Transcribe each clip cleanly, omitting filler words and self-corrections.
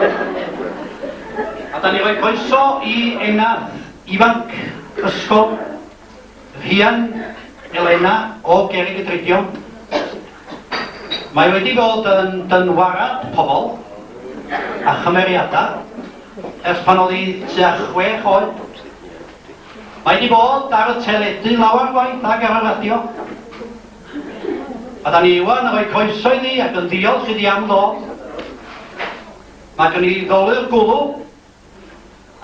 A da ni rhoi croeso i Enad ifanc ysgol Rhian Elena o Gerrig y Drudion. Mae wedi bod yn dynwarad pobl a chymeriadau ers pan oedd hi tua chwech oed. Mae wedi bod ar y teledu lawer gwaith ac ar y radio. A da ni wan yn rhoi croeso iddi ac yn diolch iddi am ddod. Mae gen i ddolur gwddw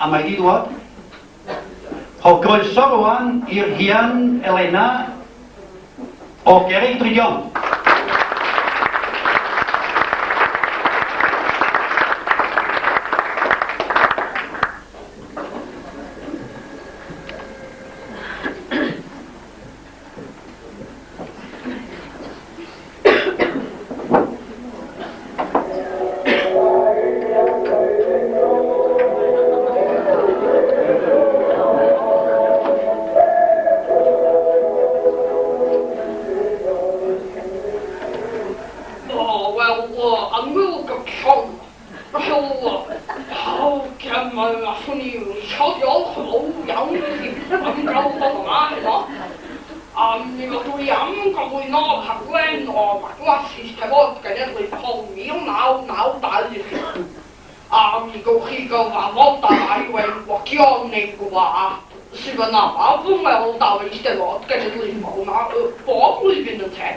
a mae di ddwad. Rho groeso rwan i'r Rhian Elena o Gerrig Drudion. O, wel, annwyl gyfllon, Helo, hogia, mae allwn i licio diolch yn fawr iawn i chi am gael bod yma heno. A mi rydw i am gyflwyno rhaglen o Raglas Eisteddfod Genedlaethol 1992 i chi. A mi gewch chi gyfarfod â rhai o enwogion ein gwlad sydd yn araf ymweld â'r Eisteddfod Genedlaethol yma bob blwyddyn ynte.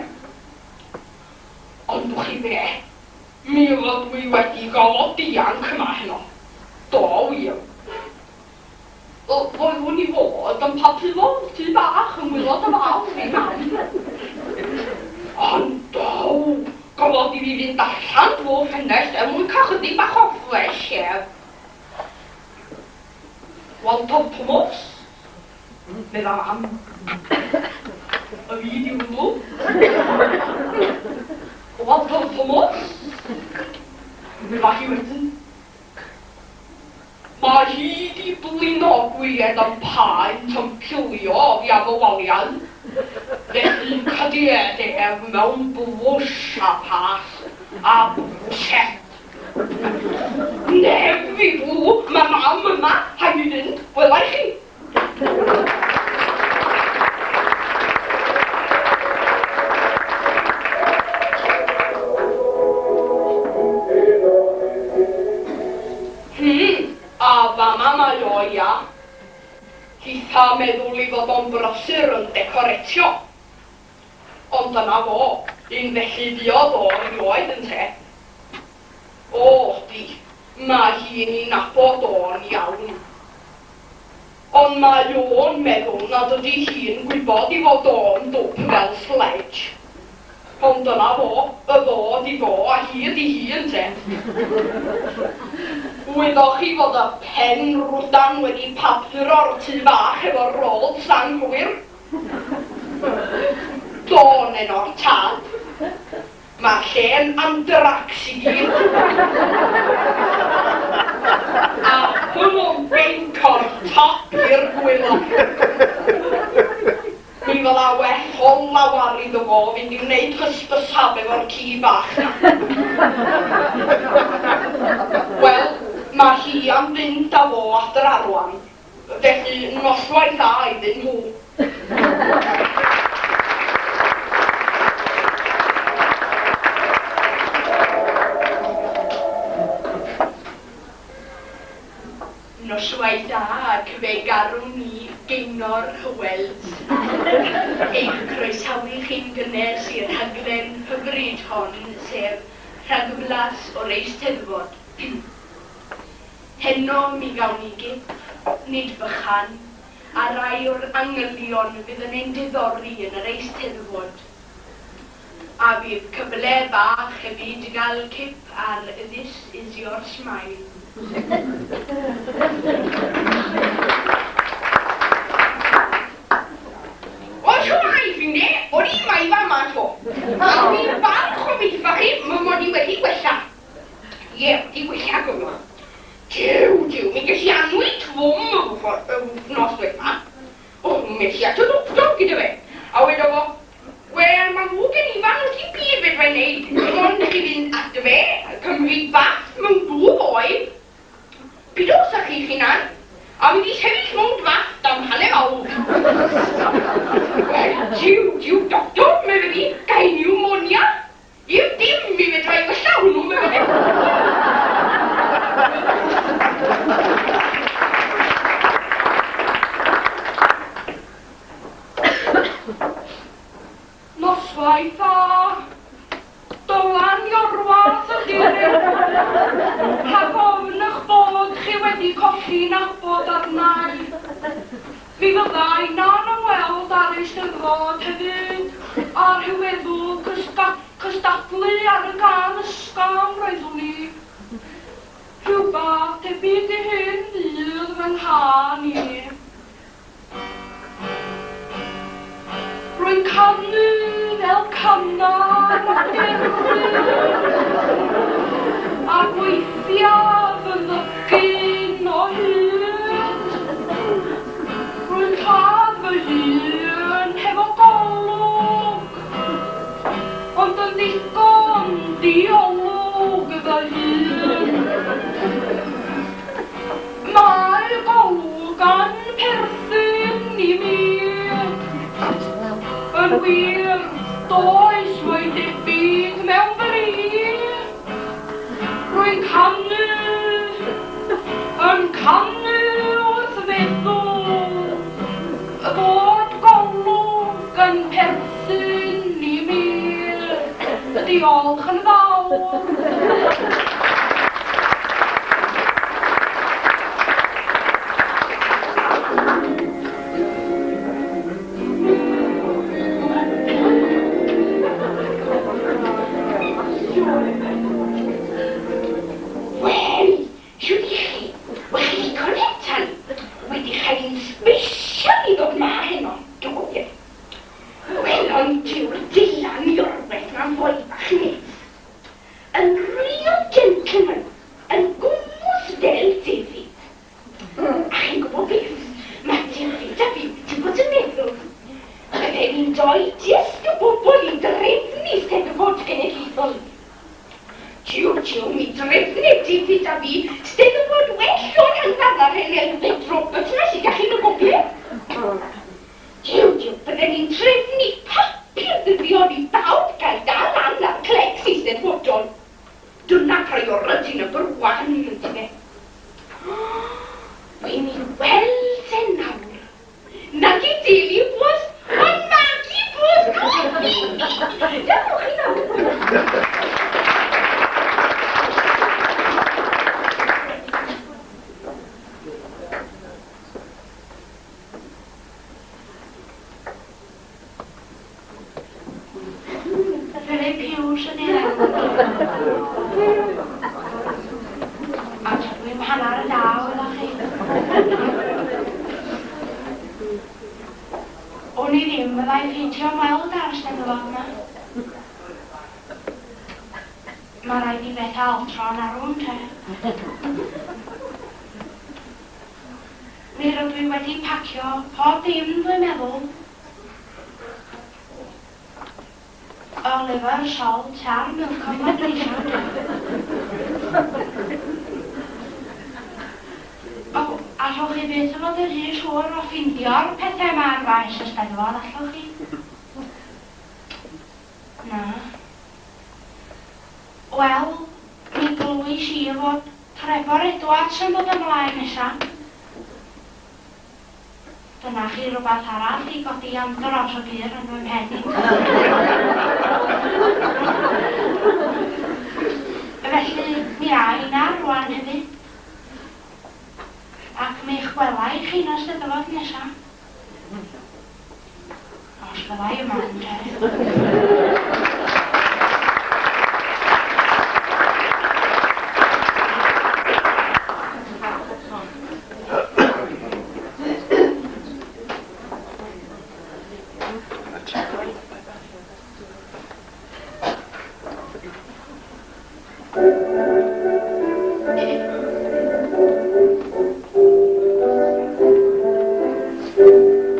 Ond wch chi be? Mi rydw i wedi gorfod dianc yma heno. Do, wir. Roeddwn i fod yn papuro tŷ bach yng ngwaelod y wal i mam. Ond do, gorfod i fi fynd allan drwy'r ffenest er mwyn cael chydig bach o fresh air. Walter Thomas, medda mam. Y fi 'di hwnnw. Walter Thomas, medda hi wedyn. Mae hi 'di blino gwylied am paent yn pilio oddi ar y waliau, felly'n cadied ef mewn brwsh a phast a brwshet. Neb fi bw, mae mam yma, rhaid mi fynd, wela i chi. Hmm, a fama mae o, ia. Hitha meddwl 'i fod o'n brysur yn decoretio. Ond dyna fo, un felly fuodd o erioed ynte? O, di, mae hi'n 'i nabod o'n iawn. Ond mae o'n meddwl nad ydi hi'n gwybod 'i fod o'n dwp fel sledge. Ond dyna fo, y fo ydi fo a hi ydi hi ynte? Wyddoch chi fod y pen rwdan wedi papuro'r tŷ fach efo rods anghywir? Do, neno'r tad. Mae'r lle'n andracs i gyd. A hwnnw'n binc o'r top i'r gwaelod. Mi fydda well o lawar iddo fo fynd i wneud hysbysab efo'r ci bach 'na. Wel, mae hi am fynd â fo adra rwan. Felly, noswaith dda iddyn nhw. Noswaith dda ac fe garwn ni, Gaynor Hywels, eich croesawu chi'n gynnes i'r rhaglen hyfryd hon, sef Rhagflas o'r Eisteddfod. Heno mi gawn ni gip, nid bychan, ar rai o'r angylion fydd yn ein diddori yn yr Eisteddfod. A bydd cyfle bach hefyd i gael cip ar This Is Your Smile. O shwmae ffrindie, o'n i 'ma i fama 'to. A o'n i'n falch o ddeutha chi 'mod i wedi gwella. Ie, wedi gwella cofiwch. Jiw, jiw, mi ges i annwyd trwm yr wythnos dwetha. O, mi es i at y doctor gyda fe, a wedodd o, Wel, Wel, mae'n ddrwg gen i Ifan, does dim byd fedra i wneud, dim ond i chi fynd ato fe, cymryd bath mewn dŵr oer, pido sychu'ch hunan, a mynd i sefyll mewn drafft am hanner awr. Wel, jiw, jiw, doctor, medde fi, ga i niwmonia? I'r dim, mi fedra i wella hwnnw, medde fe. Noswaith dda. Dylan Iorwerth ydi'r enw. Rhag ofn ych bod chi wedi colli nabod arna i. Mi fydda inna'n ymweld â'r Eisteddfod hefyd, a rhyw feddwl cystadlu ar y gân ysgafn roeddwn i. Rhywbeth tebyg i hyn fydd fy nghân i. Rwy'n canu fel cannar a derwyn, ac weithiau fy nygyn o hyd. Rwy'n lladd fy hun hefo golwg, ond yn ddigon diolwg fy hun. Mae golwg yn perthyn i mi. Yn wir, does mo'i debyg mewn bri. Rwy'n canu, yn canu wrth feddwl fod golwg yn perthyn i mi. Diolch yn fawr. Wel, shwd i chi? Wel, chi ddigon hetan. Wedi chael un sbesial i ddod 'ma heno, do, ie. Wel, ond dyw'r Dylan Iorwerth 'ma'n foi bach neis. Yn real gentleman, yn gwmws fel David. A chi'n gwybod beth? Mae David a fi wedi bod yn meddwl. Bydden ni'n doi jyst o bobl i drefnu Steddfod Genedlaethol. Jiw, jiw, mi drefnir David a fi Steddfod well o'r hanfan na'r hen Elfed Roberts 'na sydd 'da chi yn y gogledd. Jiw, jiw, bydden ni'n trefnu papur ddyddiol i bawb gael dal lan ar clecs eisteddfodol. Dyna priority number one, yntyfe? Wi'n i weld e nawr. Nagi Daily Post, ond Magi Post! Dewch chi nawr! Philip Hughes ydy'r enw. A tydw i'm hanner yn da, wyddoch chi. Wn i ddim fyddai ffeindio ymweld â'r Steddfod 'ma. Mae rhaid i bethau altro'n arw, ynte? Mi rydw i wedi pacio pob dim dwi'n meddwl. Y liver salt a'r milk of magnesia ynde? O, allwch chi byth fod yn rhy siŵr o ffeindio'r pethau 'ma ar faes y Steddfod, allwch chi? Na. Wel, mi glywis i fod Trefor Edwards yn dod ymlaen nesa. Dyna chi rywbeth arall i godi am dros o bur yn fy mhen i. Felly, mi a i 'na rwan hefyd. Ac mi'ch gwela i chi yn y Steddfod nesa. Os fydda i yma, ynte.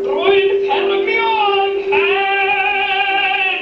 Rwy'n ffermio ym mhen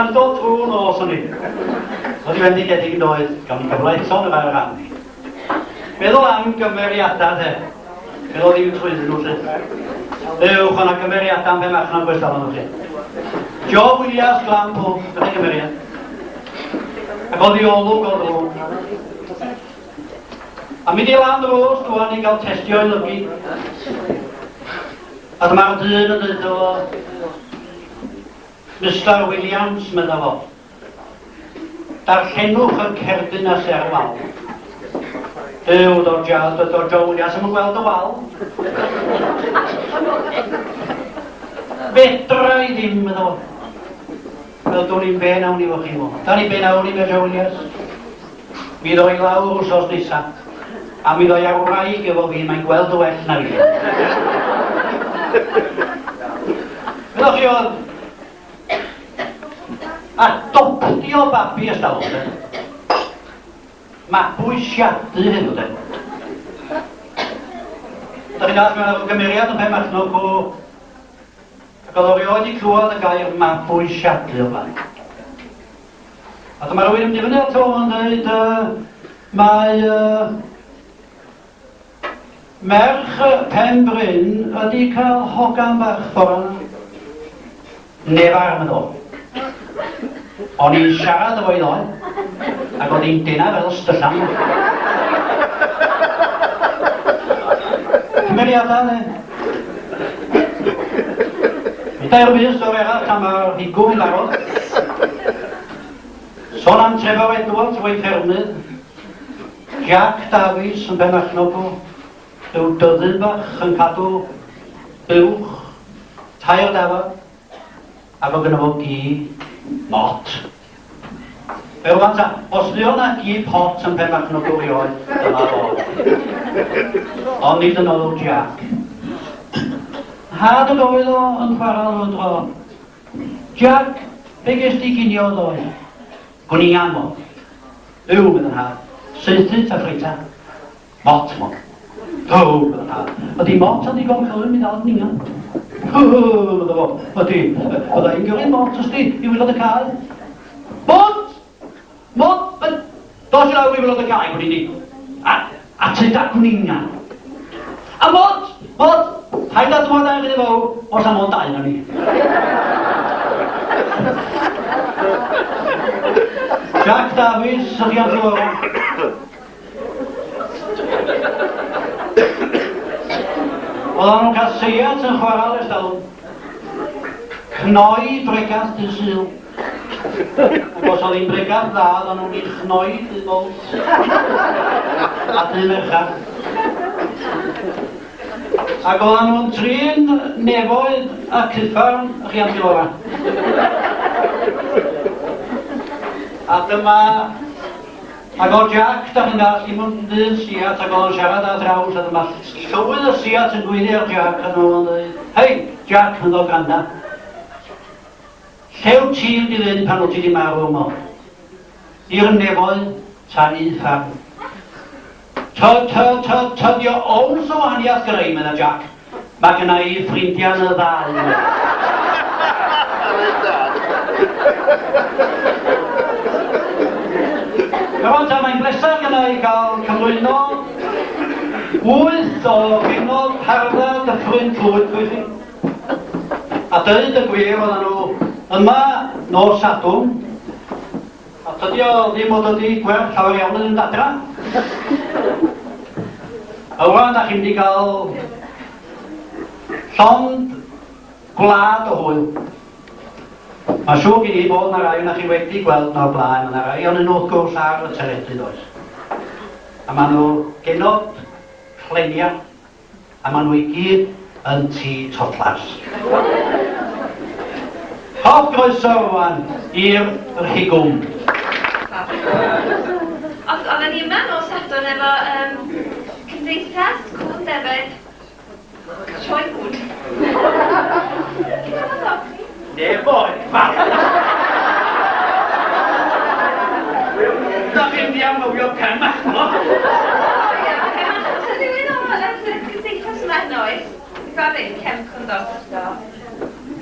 gwrando trwy'r nos o'n i. Oedd i fendigedig yn doedd, gawn ni gyfle eto yn yr ail ran. Meddwl am gymeriadau de. Meddwl ddim trwyddyn nhw lly. Ewch, o'na gymeriadau am Benmachno yn gwestiwn nhw chi. Joe Williams, Glan Pwll, beth gymeriad. Ac oedd i olwg o ddrwg. A mynd i lan drws rwan i gael testio i lygu. A dyma'r dyn yn dweud o, Mister Williams, medda fo, darllenwch y cerdyn a ser wal. Duw, do Joe, do Joe Williams yn gweld y wal. Fedra i ddim, medda fo. Wel, dwn i'n be nawn ni fo chi mo. Da ni be nawn ni, Joe Williams. Mi ddoi lawr wsos nesa, a mi ddoi ar wraig efo fi, mae'n gweld y well na fi. Meddwch chi oedd adoptio babi ers talwm, de? Mabwysiadu hyn, de? Da chi'n dall mewn gymeriad yn Penmachno co, ac oedd o rioed i clywed y gair mabwysiadu o blaen. A dyma rhywun yn mynd i fyny ato fo yn dweud, uh, mae uh, merch Pen Bryn ydi cael hogan bach ffordd yna. Nefar, meddwl. O'n i'n siarad efo i ddoe, ac oedd hi'n dena fel styllan. Cymeriadau, ne? Dair fus o'r eraill am yr higwm yn barod. Sôn am Trevor Edwards o'i ffermydd. Jack Davies yn Benmachnogl. Yw dyddyn bach yn cadw buwch, tair dafad, ac o gynno fo gi mot. Fe rwan ta, os fuodd na gi pot yn Penmachno erioed, dyma fo. Ond nid yn olwg Jack. Nhad yn oedd o yn chwarae rhyw dro. Jack, be ges di ginio ddoe? Gwningan mo. Yw, meddai nhad. Saethu ta ffrita? Mot, mo. Hw, meddai nhad. Ydy mot yn ddigon cyflym i ddal gwningan? Hw, meddai fo. Ydy. Bydda i'n gyrru mot ysdi i waelod y cae. Mot! Mot! Dos i lawr i waelod y cae, gwni di. A, a tyd â gwningan. A mot! Mot! Paid â dŵad â rhy fawr, os am ond dau na ni. Jack Davies, ydych chi am glywed? Oedden nhw'n cael seiat yn chwarae ers talwm. Cnoi bregath dydd Sul. Ac os oedd hi'n bregath dda, oedden nhw'n ei chnoi dydd Mawrth a dydd Mercher. Ac oedden nhw'n trin nefoedd a cyffarn rhiant Laura. A dyma Ac o'dd Jac, dach chi'n dallt, dim ond dyn siat ac o'dd o'n siarad ar draws a dyma llywydd y siat yn gweiddi ar Jac a dyma fo'n dweud, Hei, Jac, yn ddo granda. Lle wyt ti'n mynd i fynd pan wyt ti 'di marw ymo? I'r nefoedd ta uffern? Ty, ty, ty, tydio owns o wahaniaeth gyda i, medda Jac. Mae gynna i ffrindiau yn y ddau. Rwan ta, mae'n bleser gynna i gael cyflwyno wyth o genod hardda Dyffryn Clwyd i chi. A dweud y gwir, oedden nhw yma nos Sadwrn, A tydi o ddim o dydi gwerth llawer iawn yn mynd adra. A rwan da chi'n mynd i gael llond gwlad o hwyl. Mae'n siŵr gen i bod na rai o'na chi wedi gweld nhw o'r blaen, mae yna rai o'n nhw wrth gwrs ar y teledu does. A maen nhw genod clenia A maen nhw i gyd yn tŷ toddlars. Hoff groeso rwan i'r rhigwm. Os oedden ni yma nos Sadwrn efo um, Cymdeithas Cŵn Defaid Sioe Cŵn. Nefoedd fawr! Da chi'n mynd i anghofio Penmachno? O ia, Penmachno. Oes 'na rhywun o yym y gymdeithas yma heno oes? Dwi'n gweld ein cefn cwndog.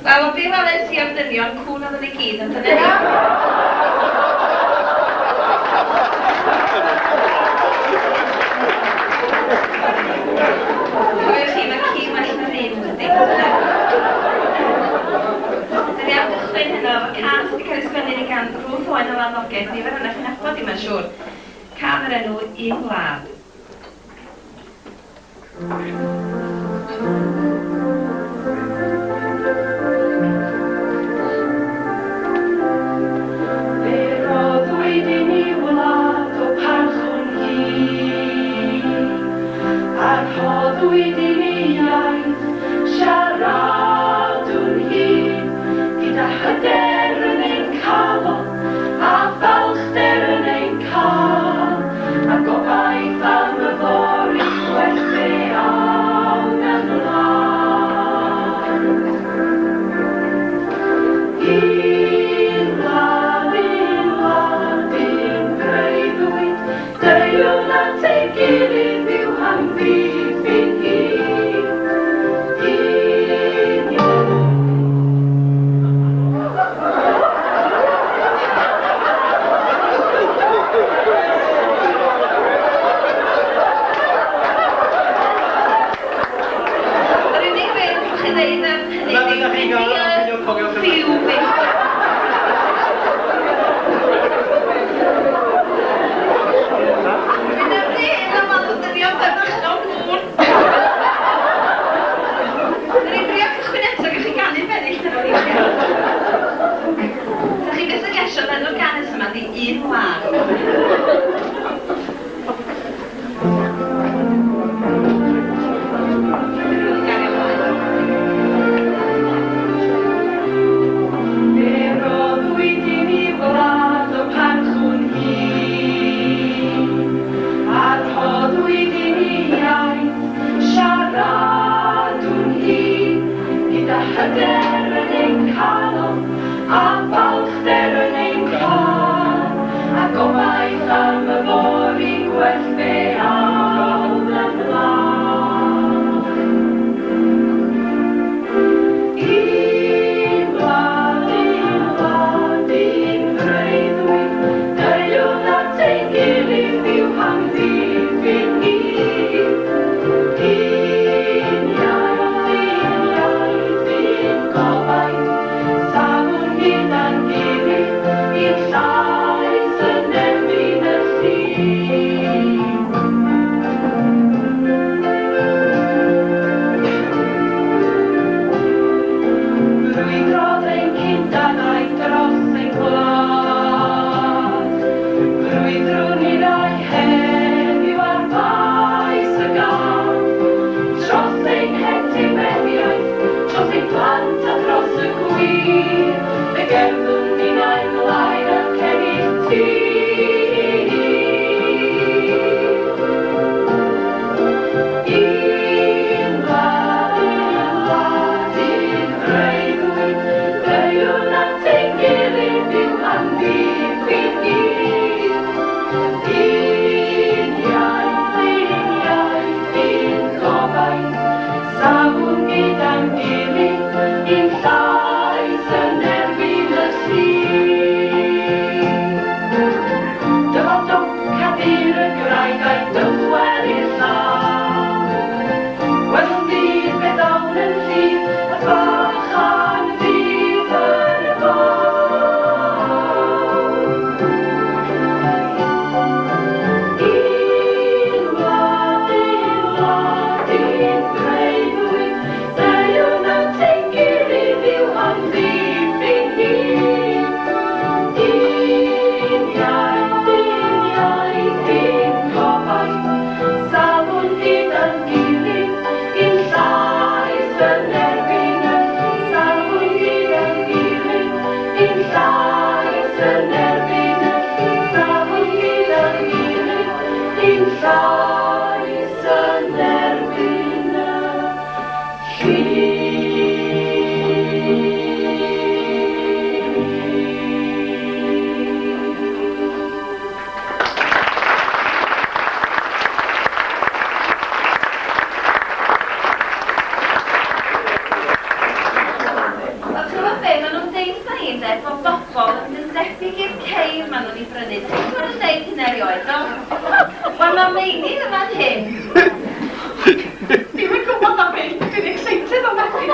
Wel, o be weles i am ddynion, cŵn oedden nhw i gyd, ond dyna ni. Cofiwch chi, mae ci well na ddyn, dydy? Dyn ni am gychwyn heno efo cân sydd wedi cael ei sgwennu ni gan Ruth Owen o Landdoged, nifer ohonoch chi'n nabod hi mae'n siŵr. Cân o'r enw Un Gwlad. Fe roddwyd i ni wlad o parchwn hi, a rhoddwyd i ni iaith siaradwn hi, gyda hyder yn ein calon a balchder yn ein cân, a gobaith am yfory gwell fe awn ymlaen. Un wlad, un wlad, un breuddwyd, deuwn at ei gilydd i'w hamddiffyn hi. Un iaith. Yr unig beth allwch chi ddeud am hynny Dyna ydi beth dach chi'n gael am beidio cofio Cymraeg. Ffiw Dwi'n ymddiheuro am alw dynion perchennog cŵn. Dyn ni'n drio cychwyn eto, gewch chi ganu bennill efo fi. Sa chi byth yn gesio enw'r ganus yma di Un Wlad. Gario ymlaen. Fe roddwyd i ni wlad o parchwn hi, a rhoddwyd i ni iaith siaradwn hi, gyda hyder yn ein calon a balchder yn ein cân, a gobaith am yfory gwell fe awn ymlaen. Un wlad, un wlad, un freuddwyd, deuwn at ein gilydd i'w hamddiffyn hi. Un iaith, un iaith, un gobaith, safwn gyda'n gilydd, un llais yn erbyn y llu. Brwydrodd ein cyndadau dros ein gwlad, brwydrwn ninnau heddiw ar faes y gad, dros ein hetifeddiaeth, dros ein plant a dros y gwir, fe gerddwn ninnau mlaen ac ennill tir. Un wlad, un wlad, un freuddwyd, deuwn at ein gilydd i'w hamddiffyn hi. ni ynde, bod bobl yn mynd yn debyg i'r ceir maen nhw'n ei brynu. Dych chi'n gwybod yn deud hynna erioed, do? Wel, mae Meinir yn fan hyn. Dwi'm yn gwybod am beth, dwi'n excited ofnadwy.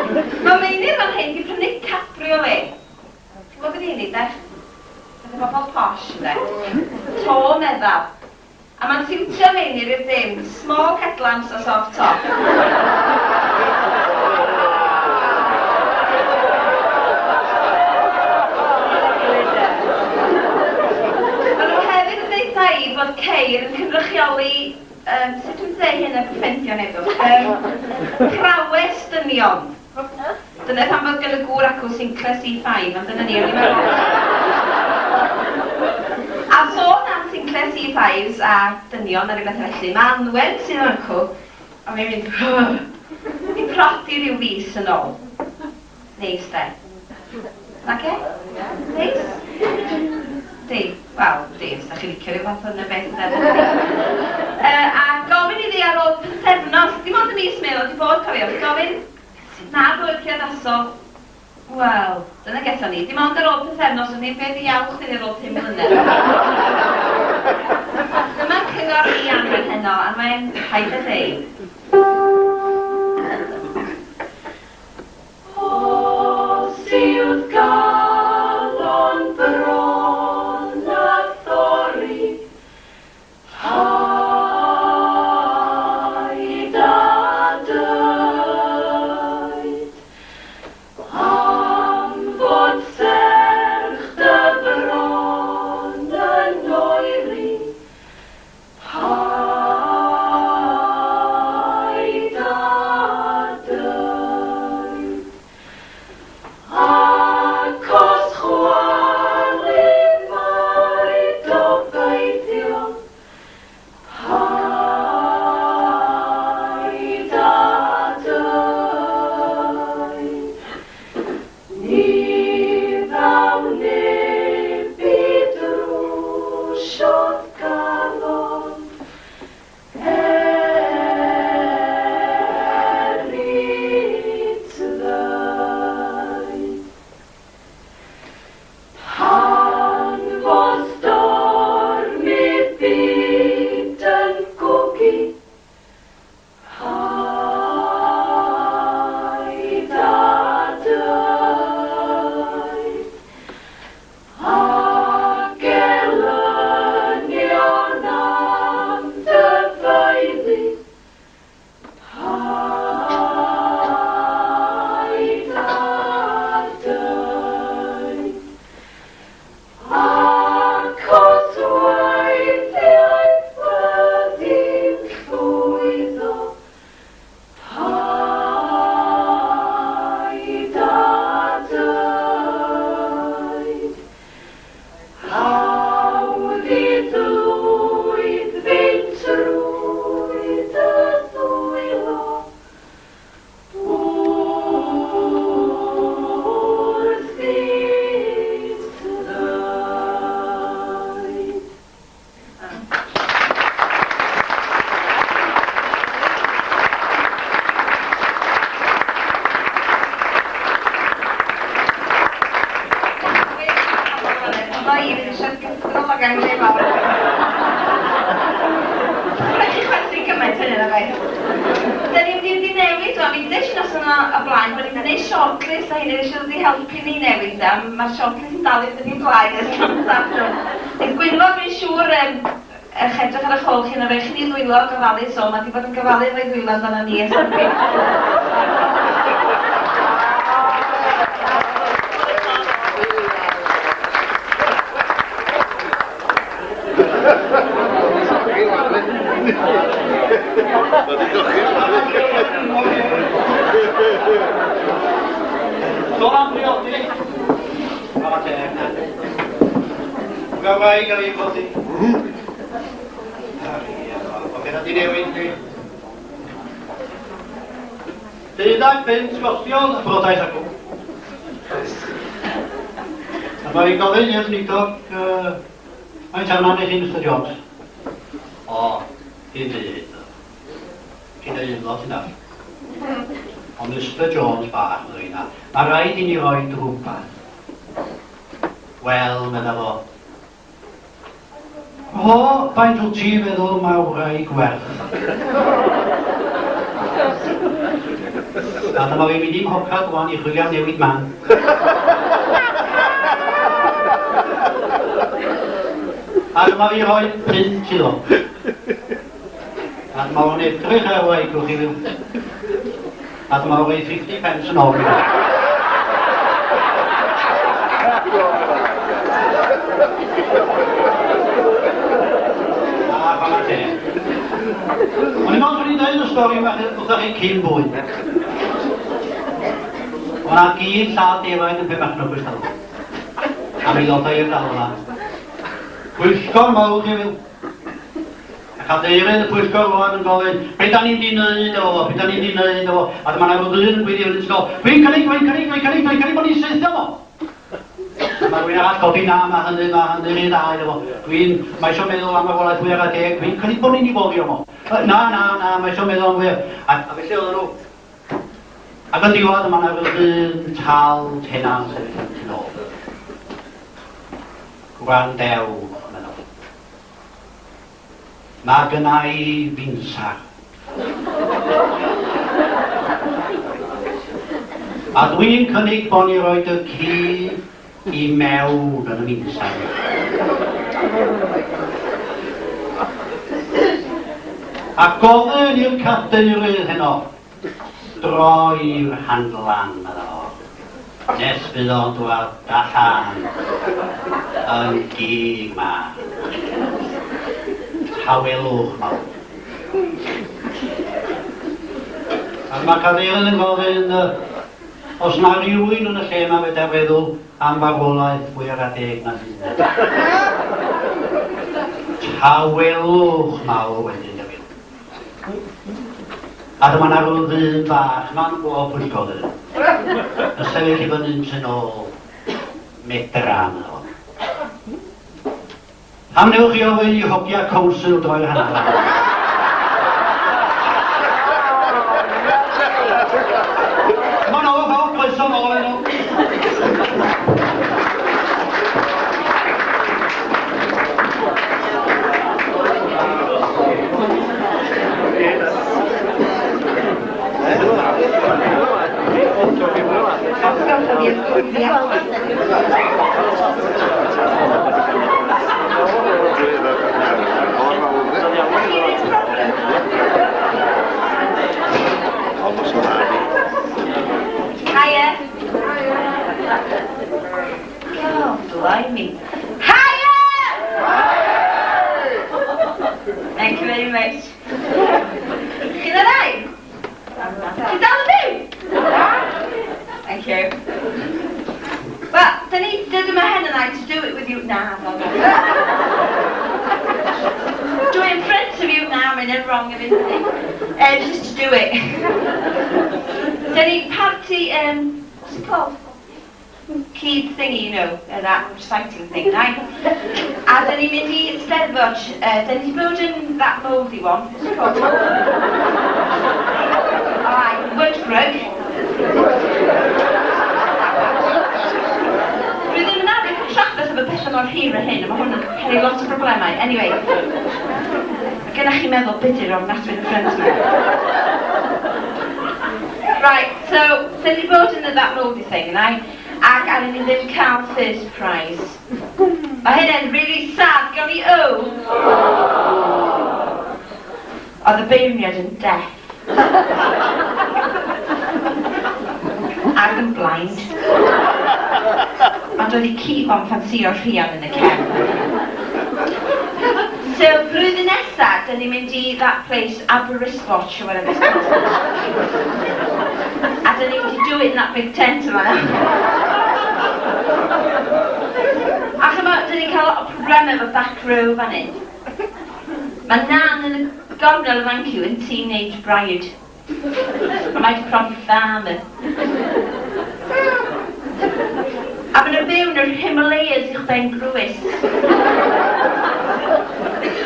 Mae Meinir fan hyn 'di prynu cabriolet. Ti'n gwybod beth 'di hynny, de? Pethe bobl posh, ynde? To meddal. A mae'n siwtio Meinir i'r dim, small headlamps a soft top. Maen nhw hefyd yn deutha i fod ceir yn cynrychioli, um, sut dwi'n dweud hyn heb offendio neb, prowess dynion. Dyna pam fod gan y gŵr acw Sinclair C5, ond dyna ni, o'n i'n meddwl. A sôn am Sinclair C5s a dynion a rhyw bethau felly, mae Anwen sydd yn acw, a mae'n mynd, Di prodi rhyw fis yn ôl. Neis, de? Nage? Neis? Di, wel, di, os da chi'n licio rhyw fath o beth, de. A gofyn iddi ar ôl pythefnos, dim ond y mis mae o 'di bod, cofiwch, gofyn sut nad oedd priodasol. Wel, dyna gethon ni. Dim ond ar ôl pythefnos o'n i'n be ddiawl chdi ar ôl 5 mlynedd. Dyma'n cyngor i Anwen heno, a mae'n paid â deud. Os yw'th galon bron â thorri, Paid â dweud am fod serch dy fron yn oeri. Paid â dweud Ac os chwalu mae gobeithio, paid â dweud, ni ddaw neb i drwsio'th galon. Er it ddeud. Pan fo storm i'r byd yn gwgu, paid â dweud, Ac gelynion am dy faeddu, paid â dweud. Ac os weithiau fyddi'n llwyddo, Paid â dweud, hawdd i ddlwydd fynd trwy dy ddwylo wrth it ddeud. Da ni'n mynd i newid rwan, mi ddeudais i noson o blaen bod ni'n gwneud shortlist a hynny eisiau dod i helpu ni newid de, mae'r shortlist yn dal i fynd yn blaen ers nos Sadwrn. Bydd Gwynfor dwi'n siŵr yym ych edrych ar eich ôl chi na fe chi ni ddwylo gofalus o, mae 'di bod yn gofalu efo'i ddwylo amdano ni ers tipyn. Sôn am briodi. Chwarae teg, na. Gael wraig ar un foddi. O beth ydi newid ni? Deuddeg punt gostiodd y briodas acw. A mae hi'n gofyn i'r sneidog, faint arna neu chi, Mister Jones? O, dim byd. Ti'n dweud lot enough. Ond Mister Jones bach, meddai hi, na, mae rhaid i ni roi rhywbeth. Wel, medda fo, Rho faint wyt ti'n feddwl mae wraig werth? A dyma fi'n mynd i'm mhocad wan i chwilio am newid man. A dyma fi rhoi punt iddo. A dyma fo'n edrych ar wraig, gwch chi fyw. A dyma fo'n rhoi 50 pence yn ôl i fi. A chwarae teg. O'n i'n meddwl swn i'n dweud y stori yma wrthych chi cyn bwyd. O'na gyd lladd defaid yn Penmachno Gwystadol. A mi ddoth o i'r ddalfa. Pwyllgor mawr chi fyw. A cadeirydd y pwyllgor rwan yn gofyn, be da ni'n di wneud efo fo, be da ni'n di wneud efo fo? A dyma na rhyw ddyn yn gweiddi fyny tu ôl, dwi'n cynnig, dwi'n cynnig, dwi'n cynnig, dwi'n cynnig bod ni'n saethu fo! A mae rhywun arall codi, na, mae hynny, mae hynny rhy dda iddo fo. Dwi'n, mae eisiau meddwl am marwolaeth fwy ar y deg, dwi'n cynnig bod ni'n i fo. Na, na, na, mae eisiau meddwl am fwy. A, a felly oedden nhw. Ac yn diwedd, mae yna rhyw ddyn tal tena'n sefyll yn tu ôl. Gwrandewch, meddwl. Mae gynna i finsar. A dwi'n cynnig bo ni roid y ci i mewn yn y minsar. A gofyn i'r cadeirydd heno droi'r handlan, medda fo, nes fydd o'n dwad allan yn gig 'ma. Tawelwch mawr. Ac mae cadeirydd yn gofyn os na rywun yn y lle yma fedar feddwl am farwolaeth fwy ar adeg na hyn. Tawelwch mawr wedyn, Dafydd. A dyma 'na ryw ddyn bach, ma'n bob pwyllgor dydyn, yn sefyll i fyny'n tu nôl, medra, medda fo. Pam wnewch chi ofyn i hogia council droi'r hanner lan? Come on over, croeso nôl heno. Hiya. God, blimey. Hiya! Thank you very much. Chi'n alright? Chi dal yn byw? Thank you. Wel, da ni dod yma heno na to do it with you. Na, no, no. Do it in front of you. Na, mae'n yn wrong of it. Just to do it. Da ni party, what's it called? Cyd thingy, you know, that reciting thing, right? A da ni'n mynd i Steddfod, da ni wedi bod yn that mouldy one, what's it called? Alright, Woodbrug. Dwi ddim yn arfer cael trafferth efo pethau mor hir â hyn, a mae hwn yn peri lot o broblemau. Anyway, mae gennych chi meddwl budur ofnadwy yn y ffrynt yma. Right, so, da ni wedi bod yn y that mouldy thing, right? Ac aru ni ddim cael first prize. Mae hynny'n really sad, gawn ni o! Oedd y beirniad yn deaf. Ac yn blind. Ond oedd ei ci fo'n ffansïo Rhian yn y cefn. So, blwyddyn nesa, dyn ni'n mynd i that place, Aberystwyth, or whatever it's called. A dyn ni'n mynd i do it in that big tent yma. A chymod, dyn ni'n cael lot o problemau efo back row fan hyn. Mae Nan yn y gornel yn fan 'cw yn teenage bride. A mae 'di priodi farmer. A maen nhw'n byw yn yr Himalayas uwchben Groes.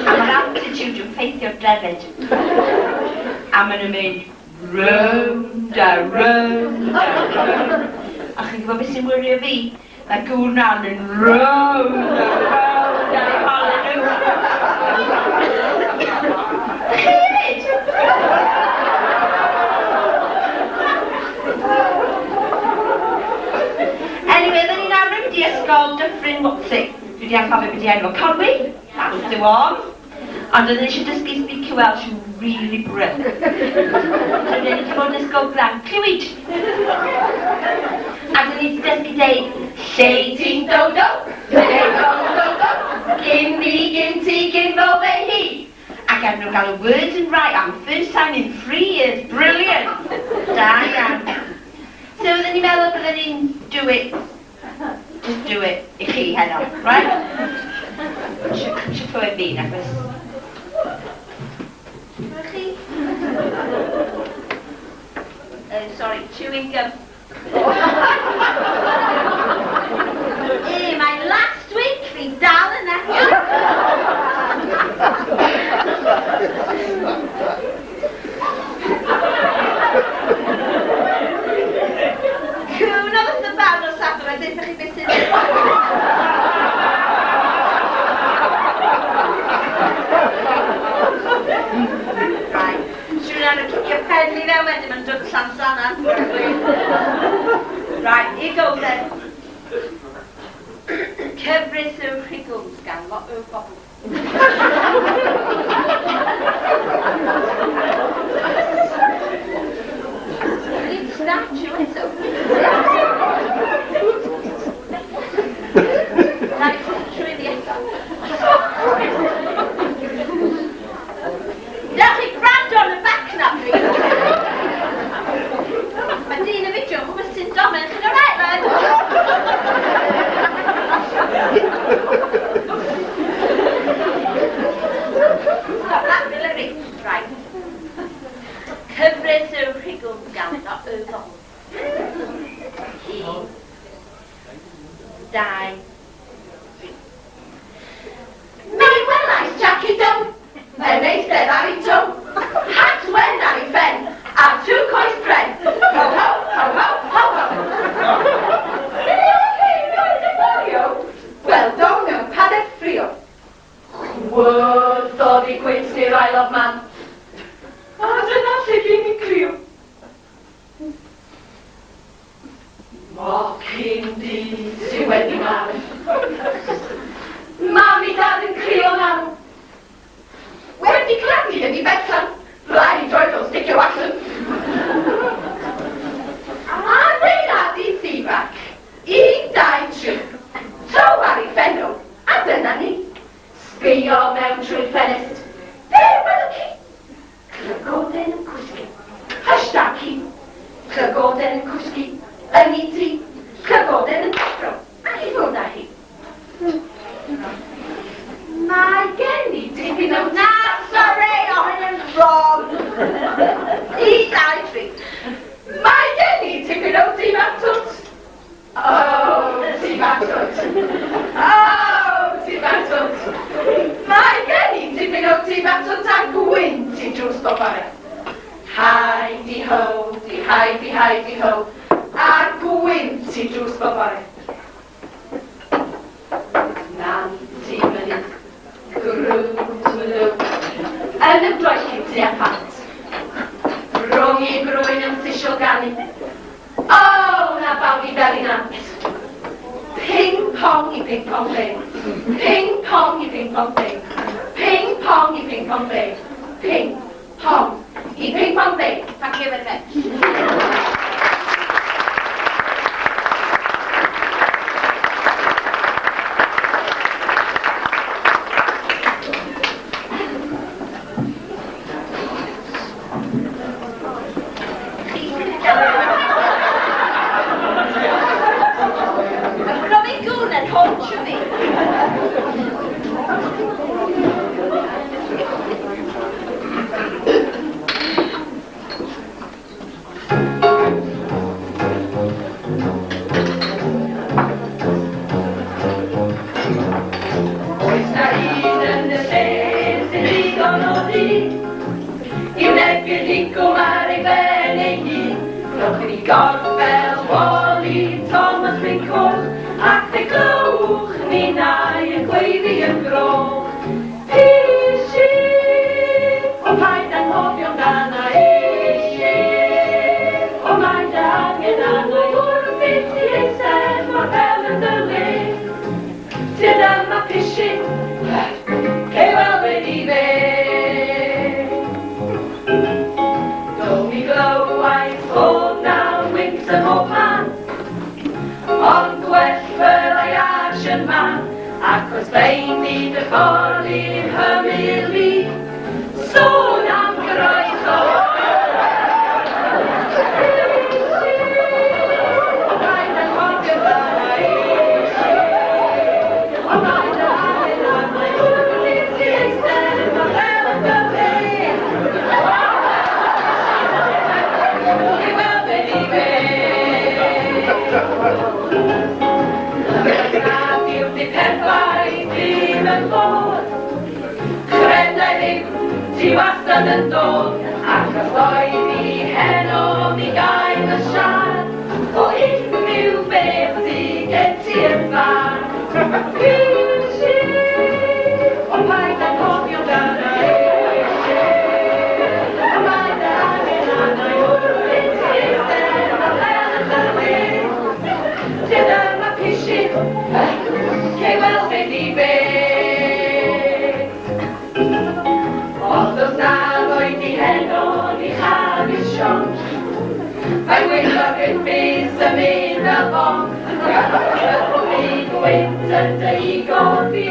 A mae'r altitude yn ffeithio'r defaid. A maen nhw'n mynd round a round a round. A chi'n gwybod beth sy'n worrio fi? Mae'r gŵr na'n mynd rownd a rownd ar eu hôl nhw. Chi hefyd? Anyway, oedden ni'n arfer mynd i ysgol Dyffryn Watson. Dwi wedi anghofio beth i enw. Conwy? That's the one. Ond oedden ni eisiau dysgu speaking Welsh yn really brilliant. So oedden ni wedi bod yn ysgol Glan Clwyd. A oedden ni wedi dysgu deud, lle ti'n dod o? Lle ti'n dod o? Gyn fi, gyn ti, gyn fo fe hi. Ac er nhw gael y words yn right am first time in 3 years. Brilliant. Da iawn. So oedden ni'n meddwl bydden ni'n do it, just do it i chi heno, right? Eisiau clywed fi, nagos? Chi? Sorry, chewing gum. E, mae last week fi dal yna. Cwn oedd wrth y bar nos Sadwrn a deutha chi beth sydd. Right. Siwr ar y cicio pen i fewn wedyn, mae'n dod Llansannan. Right, here goes then. Cyfres y rhigwms gan lot o bobl. It's statue eto. Right, trwy eto. Dewch chi gwrando ar y bac na, please. Mae dyn y fideo yn chwysu'n domen. Chi'n alright, lad? Stop that, Hilary. Right. Cyfres y rhigwm gan y bobl. 1, 2, 3. Mi welais Jackie Doe yn eistedd ar ei to, hat wen ar ei phen, a two coes pren. Ho, ho, ho, ho, ho, ho. Wel, do mewn padell ffrio. Chwythodd ei gwynt i'r Isle of Man. A dyna lle bu'n ni'n crio. Mocyn du sydd wedi marw. Mam i dad yn crio marw. Wedi claddu yn ei betlan, rhaid droed o'n sticio allan. Adeiladu thŷ bach, 1, 2, 3. To ar ei phen o, a dyna ni. Sbio mewn trwy'r ffenest. Be welwch chi? Llygoden yn cwsgu. Hashtag ci. Llygoden yn cwsgu. Yn ei tŷ. Llygoden yn deffro. Ac i ffwrdd â hi. Mae gen i tipyn o. Na, sorry, o hynny'n wrong. 1, 2, 3. Mae gen i tipyn o dimatwt. Oh, dimatwt. Oh, dimatwt. Mae gen i tipyn o dimatwt a gwynt i drws bob bore. Heidi ho, di heidi heidi ho, a gwynt i drws bob bore. Nant i fyny, grwt mynyw, yn ymdroelli tua phant. Rhwng i grwyn yn sisio ganu. O, na bawn i fel i nant. Ping pong i ping pong ping. Ping pong i ping pong ping. Ping pong i ping pong ping. Ping pong i ping pong ping. Thank you very much. Chi sydd yn cael. Robin Gwn yn hauntio fi. Oes na un yn y lle sy'n ddigon o ddyn i wynebu'r rhigwm ar ei ben ei hun? Rhowch i ni gorff fel Wally Thomas. y llwyn coch, ac fe glywch ninnau yn gweiddi yn groch. Pishi, o paid anghofio amdana i. O mae dy angen arna i wrth i ti eistedd mor fel yn dy le. Tyd yma pishi, cei weld be di be. Do mi glywais fod 'na wynt ym mhob man, ond gwell fyddai ash yn man, ac os ffeindi dy ffordd i'm hymyl i, sôn am groeso. O paid anghofio amdana i. O mae dy angen arna i wrth i ti eistedd mor fel yn dy le. I weld be di be. Nad yw di perffaith ddim yn fod. Credai ddim, ti wastad yn dod, ac os oedd i heno mi gael y siarad, o unrhyw beth sy gen ti yn sbâr. Pishi, o paid anghofio amdana i. O mae dy angen arna i wrth i ti eistedd mor fel yn dy le. Tyd yma pishi, cei weld be di be. Ond os na ddoi di heno ni chaf i siom. Mae gwynt yn bys yn mynd fel bom. Bydd gwynt yn dy godi.